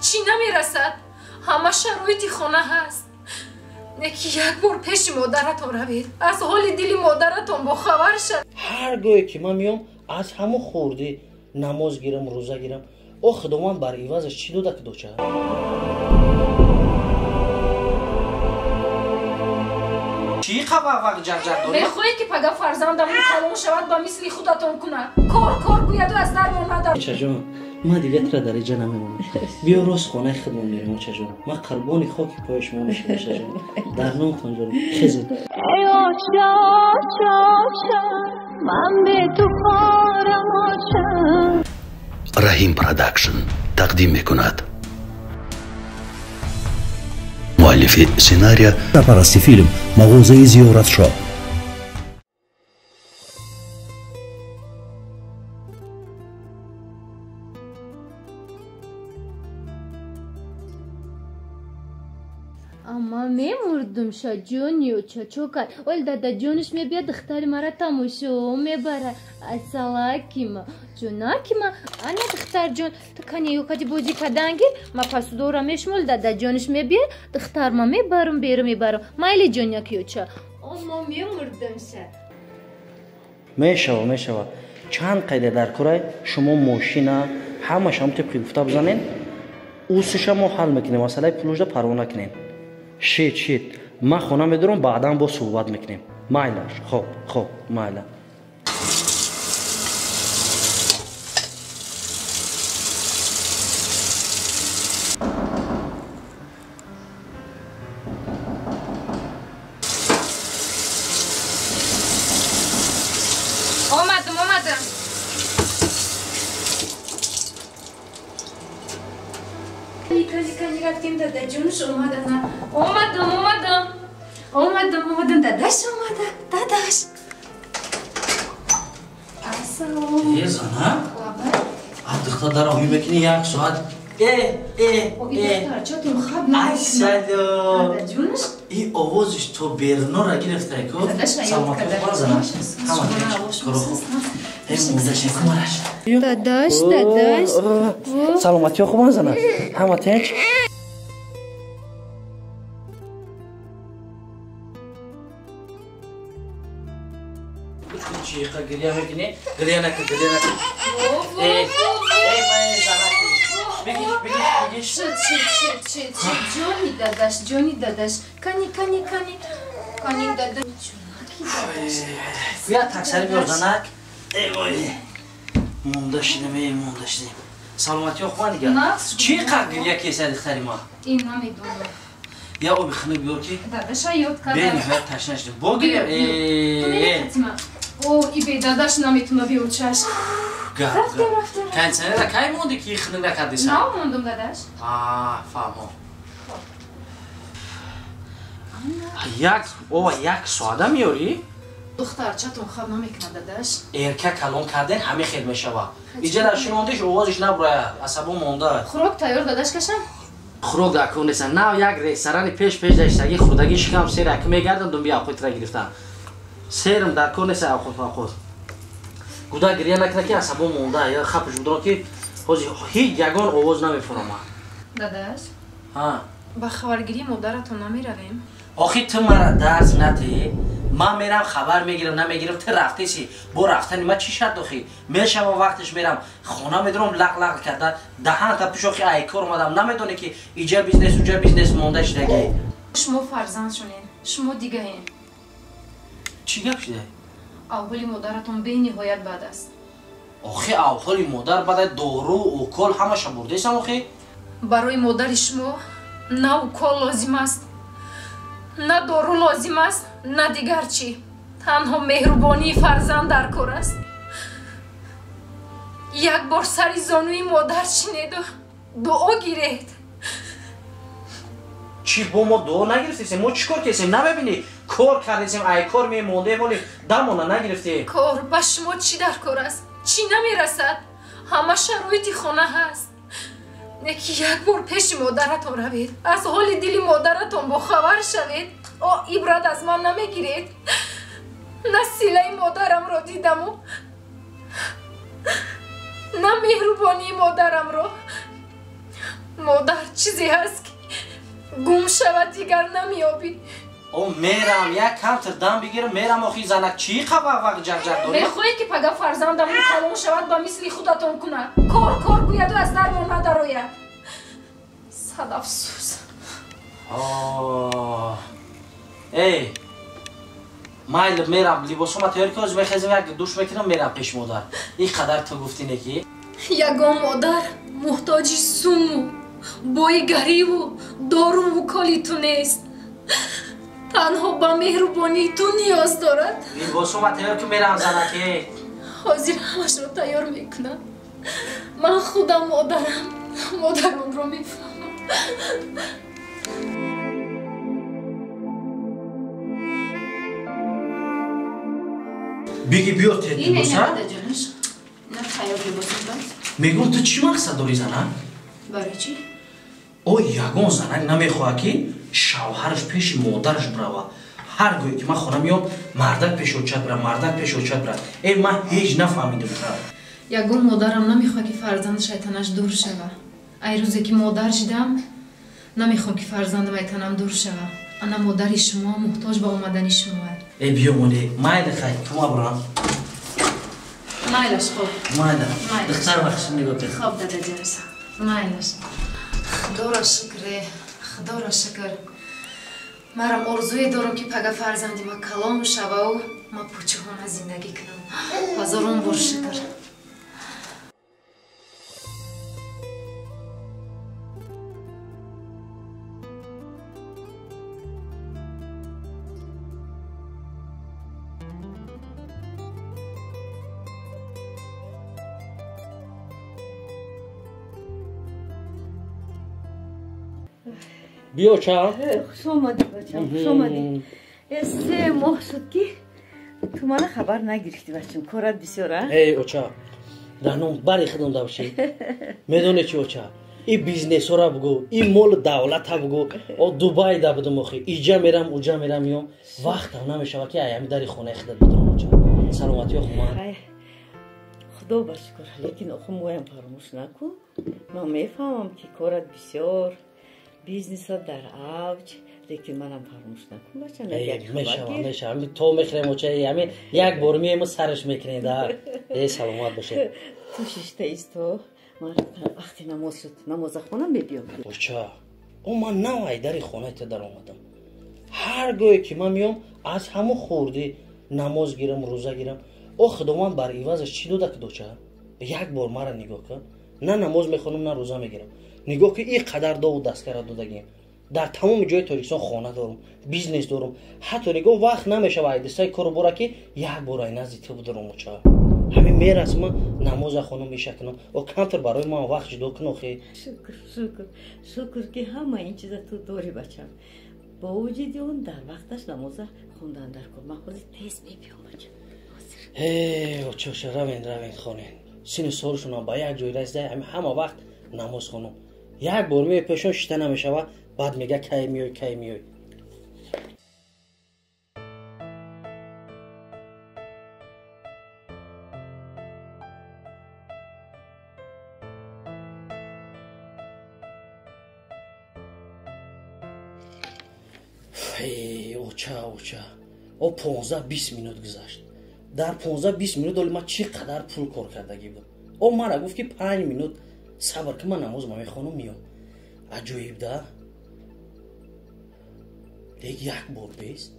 Чӣ намерасад? Ҳама шароити хона ҳаст. Неки як бор пеши модаратон равед, аз ҳоли дили модаратон бохабар шавед. Ҳар гоҳе ки ман меом, аз ҳамон хурдӣ намоз гирам, рӯза гирам, о Худованд бар ивазаш чӣ дода ки доча? Чӣ қабақ ҷарҷар дорӣ? Мехоҳед ки пага фарзандамон калон шавад, ба мисли худатон кунад? Кор кор гӯяду аз дармон надар. Очаҷон, ман дигар тура дар иҷа намемонам. Биё рост хонаи худмон мерем, очаҷон. Ман қурбони хоки пои шумо мешавам, очаҷон. Дар номтон ҷонам. Хезед. Эй оча, оча, оча, ман бе ту хорам, оча. Раҳим Продакшн тақдим мекунад. Муаллифи сценария сарпарасти филм мағозаи Зиёратшоҳ. Амма мемурдум шаҷони очачокай. Ол дадаҷониш мебиёд, духтари мара тамошо мебара. Асалакима, ҷонакима, ана духтарҷон, ту кани ёкади бозӣ кардан гир, ма пасудора мешумол, дадаҷониш мебиёд, духтарма мебарам, беру мебарам. Майли ҷоняки оча. Ама мемурдум ша. Мешава, мешава. Чанд қайда дар курай шумо мошина ҳамаш ҳам тибқи гуфта бизанен, усиша мо ҳал мекунем, масъалаи пулушда парво накунем. Шит, шит. Ман хона медорам, баъдан боз суҳбат мекунем. Майлаш. Хоб, хоб, майла. Омадам, омадам. Кани, кани, рафтем, дадаҷонш омадана. Омадам, омадам. Омадам, омадам, дадаш омада, дадаш. Ассалом. Э, зана? А духтар дар оҳӣ мекунӣ як соат. Э, э, э. Духтарчатон хаб намекунад. Ассалом. Дадаҷонш? И овозиш то Бернора гирифтай ку. Саломат зана. Ҳама Дадаш, дадаш. Саломатиё хубан зана. Ҳама тинч. Чиқа гиря мекунӣ? Гиря накун, гиря накун. Э, э, ман занаки. Бигиш, бигиш, бигиш. Шуд, шуд, шуд, шуд, шуд. Ҷони дадаш, ҷони дадаш. Кани, кани, кани. Кани дадаш. Ҷонаки дадаш. Бия таксари биёр занак. Эй вой. Монда шидем, эй монда шидем. Саломатиё хубан дигар. Чӣ қад гиря кесад духтари ма? Ин намедонам. Я оби хунук биёр ки. Дадаша ёд кардам. Бениҳоят ташна шудем. Бо гиря. Э, О, ибе дадаш наметуна биёчаш. Рафтем, рафтем. Кондиционера кай монди ки хунук накардиса? Нав мондум, дадаш. А, фаҳмо. Як, ова як соата меёрӣ? Духтарчатон хаб намекунад, дадаш. Эрка калон карден ҳамин хел мешавад. Иҷа дар шинондиш овозиш набураяд, асабо монда. Хӯрок тайёр, дадаш, кашам? Хӯрок дар кор неста. Нав як ресторани пеш пеш даштагӣ хӯрдагӣ шикам сер як мегардам, думби авқотра гирифтам. Серм дар кор неста авқот фавқот. Гуда гиря накунад ки асабо монда, я хапш будро ки ҳозир ҳеҷ ягон овоз намефуромад. Дадаш? Ҳа. Ба хабаргирии модаратон намеравем? Охи ту мара дарс натеҳӣ? Ман мерам хабар мегирам, намегирам, ту рафтеси. Бо рафтани ман чӣ шарт охи? Мешавам вақтиш мерам, хона медорам лақ-лақ карда, даҳанта пӯш охи ай кор омадам, намедонӣ ки иҷа бизнес, уҷа бизнес монда шидагӣ. Шумо фарзанд шунед, шумо дигаен. Чӣ гап шидай? Авҳоли модаратон бениҳоят бад аст. Охи авҳоли модар бад, дору, укол ҳамаша бурдесам охи? Барои модари шумо на укол лозим аст, на дору лозим аст, на дигар чӣ. Танҳо меҳрубонии фарзанд дар кор аст. Як бор сари зонуи модар шинеду дуо гиред. Чӣ бо мо дуо нагирифтесем? Мо чӣ кор кардесем? Намебинӣ? Кор кардесем, ай кор мемондем, оли дамона нагирифтем. Кор ба шумо чӣ дар кор аст? Чӣ намерасад? Ҳама шароити хона ҳаст. Неки як бор пеши модаратон равед, аз ҳоли дили модаратон бохабар шавед. О, ибрат аз ман намегиред. На силаи модарамро дидаму, на меҳрубонии модарамро. Модар чизе ҳаст ки гум шавад дигар намеёбӣ. О мерам, як камтар дам бигирам, мерам охи занак чӣ қабақ ҷақҷақ дорӣ? Мехоҳед ки пага фарзандам калон шавад ба мисли худатон кунад. Кор кор гӯяду аз дармон надарояд. Сад афсӯс. Эй, майл мерам, либосома тайёр ки, мехезам як душ мекунам, мерам пеш модар. Ин қадар ту гуфтӣ не ки? Ягон модар муҳтоҷи суму, боигариву доруву коли ту нест. Танҳо ба меҳрубонии ту ниёз дорад. Либосома тайёр ки мерам занаке. Ҳозир ҳамашро тайёр мекунам. Ман худам модарам, модаронро мефаҳмам. Биги биё тед либоса? Мегӯм ту чӣ мақсад дорӣ занак? Барои чӣ? О ягон занак намехоҳад ки шавҳараш пеши модараш бирава. Ҳар гӯе ки ман хона меём, мардак пеши очат бира, мардак пеши очат бира. Э ман ҳеҷ нафаҳмидам та. Ягон модарам намехоҳад ки фарзанди шайтанаш дур шава. Ай рӯзе ки модар шидам, намехоҳам ки фарзандам айтанам дур шава. Ана модари шумо муҳтоҷ ба омадани шумо. Э биё моли, майли хай, тума бурам. Майлаш хоб. Майла. Духтар вақти нигоҳ кун. Хоб дадаҷон. Майлаш. Худоро шукр, худоро шукр. Марам орзуе дорам ки пага фарзанди ма калон шавау ма пучуҳона зиндагӣ кунам. Ҳазорон бор шукр. Биё ча. Хуш омадӣ бачам, хуш омадӣ. Се моҳ шуд ки ту мана хабар нагирифтӣ бачам, корат бисёр, а? Эй оча, даном бари худам давши. Медонӣ чи оча? И бизнесора бугу, и моли давлата бугу, о Дубай да будум охи, иҷа мерам, уҷа мерам миём, вақтам намешава ки ай ами дари хонаи худат будам оча. Саломатиё хуман. Худо ба шукр, лекин охи моям фаромӯш накун. Ман мефаҳмам ки корат бисёр, бизнеса дар авҷ, лекин манам фаромӯш накун бача. Мешава, мешава. То мехӯрем оча, ами як бор меем сараш мекунем да. Э саломат бошед. Ту шишта исто, ман вақти намоз шуд, намоза хонам мебиём. Оча, о ман нав ай дари хонаи ту даромадам. Ҳар гӯе ки ман меём, аз ҳамун хурдӣ намоз гирам, рӯза гирам. О худованд бар ивазаш чӣ дода ки доча? Як бор мара нигоҳ кун. На намоз мехонам, на рӯза мегирам. Нигоҳ ки ин қадар дову дастгара додагим. Дар тамоми ҷои Тоҷикистон хона дорум, бизнес дорум. Ҳатто нигоҳ вақт намешава ай дастаи кору бора ки як бор ай назди ту будурум оча. Ҳамин мерасма намоза хонум мешакунам. О камтар барои ман вақт ҷудо кун охи. Шукр, шукр, шукр ки ҳама ин чиза ту дорӣ бачам. Бо вуҷуди он дар вақташ намоза хондан дар кор. Ман ҳозир тез мебиём бачам. Э, оча, равен, равен хонен. Сину солшонам ба як ҷой расида, ҳамин ҳама вақт намоз хонум. Як бор меои пешон шита намешава, баъд мега кай меои, кай меои. Эй, оча, оча. О 15-20 минут гузашт. Дар 15-20 минут оли ман чӣ қадар пул кор кардагӣ буд. О мара гуфт ки 5 минут сабр ки ман намоз мехонам меём. Аҷоиб да? Лек як бор бест.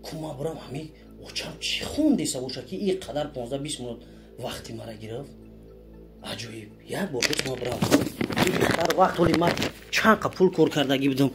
Ку ман бурам ҳами очам чӣ хондеса боша ки ин қадар 15-20 минут вақти мара гирифт? Аҷоиб. Як бор бест ман бурам. Ин қадар вақт оли ман чанд қа пул кор кардагӣ будам.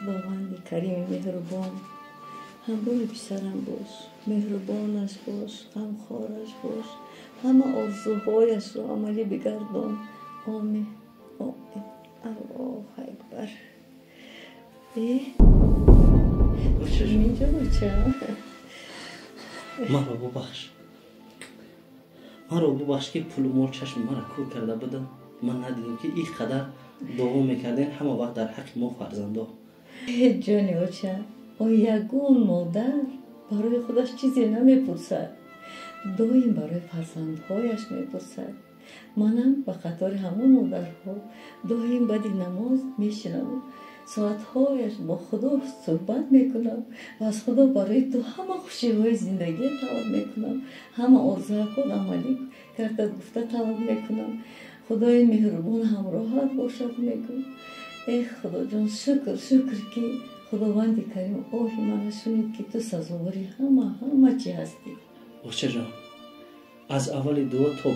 Худованди карими меҳрубон, ҳамроҳи писарам бош, меҳрубонаш бош, ғамхораш бош, ҳама орзуҳояшро амалӣ бигардон. Омин, омин. Аллоҳу акбар. Инҷо бача, маро бубахш, маро бубахш, ки пулу мол чашми мара кӯр карда будам. Ман надидем, ки ин қадар дуо мекардем ҳама вақт дар ҳаққи мо фарзандо. Ҷони оча, ягон модар барои худаш чизе намепурсад, доим барои фарзандҳояш мепурсад. Манам ба қатори ҳамон модарҳо доим баъди намоз мешинаму соатҳояш бо Худо суҳбат мекунам ва аз Худо барои ту ҳама хушиҳои зиндагия талаб мекунам, ҳама орзуҳакон амалӣ карда гуфта талаб мекунам. Худои меҳрубон ҳамроҳат бошад, мегӯм. Эх, Худоҷон, шукр, шукр, ки Худованди карим оҳи мана шунид, ки ту сазовори ҳама чи ҳастӣ. Очаҷон, аз аввали дуо то